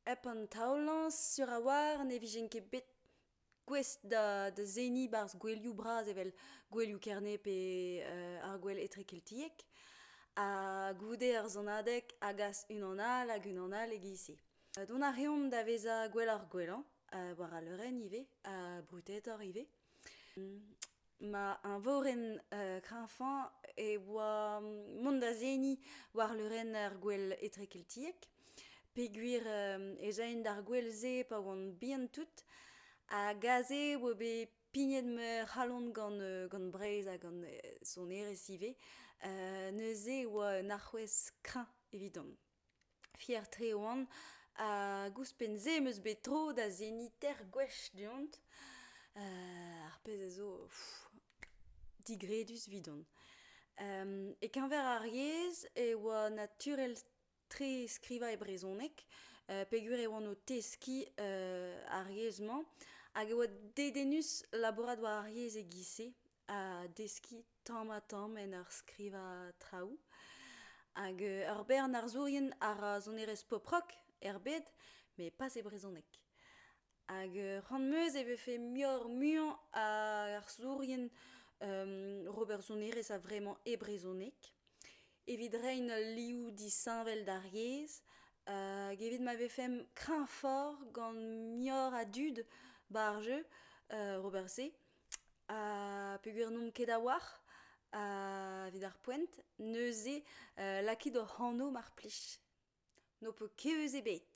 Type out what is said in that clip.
Hep an taol-lañs sur a-walc'h ne vijen ket bet gouest da da seniñ 'barzh gouelioù bras evel gouelioù Kerne pe ar gouel etrekeltiek ha goude ar sonadeg a gas unan all hag unan all e-giz-se. Dont a reomp da vezañ gwelloc'h-gwellañ war al leurenn ivez ha brutetoc'h ivez. Ma eñvorenn kreñvañ e oa mont da seniñ war leurenn ar gouel etrekeltiek peogwir ez aen d'ar gouel-se pa oan bihan-tout hag aze e oa bet pignet ma c'halon gant gant Breizh ha gant sonerezh ivez. Neuze e oa un alc'hwez kreñv evidon. Fier-tre oan hag ouzhpenn-se em eus bet tro da seniñ teir gwech du-hont, ar pezh a zo digredus evidon. E-keñver ar yezh e oa naturel-tre skrivañ e brezhoneg peogwir e oan o teskiñ ar yezh-mañ hag e oa dedennus labourat war ar yezh e-giz-se ha deskiñ tamm-ha-tamm en ur skrivañ traoù. Hag ur bern arzourien a ra sonerezh pop-rock er bed, met pas e brezhoneg. Hag c'hoant 'm eus e vefe muioc'h-muiañ a arzourien ober sonerezh a-vremañ e brezhoneg evit reiñ ul liv disheñvel d'ar yezh hag evit ma vefemp kreñvoc'h gant muioc'h a dud 'ba ar jeu ober se. Ha peogwir n'omp ket a-walc'h evit ar poent, neuze lakit hoc'h anv mar plij. N'ho po keuz ebet.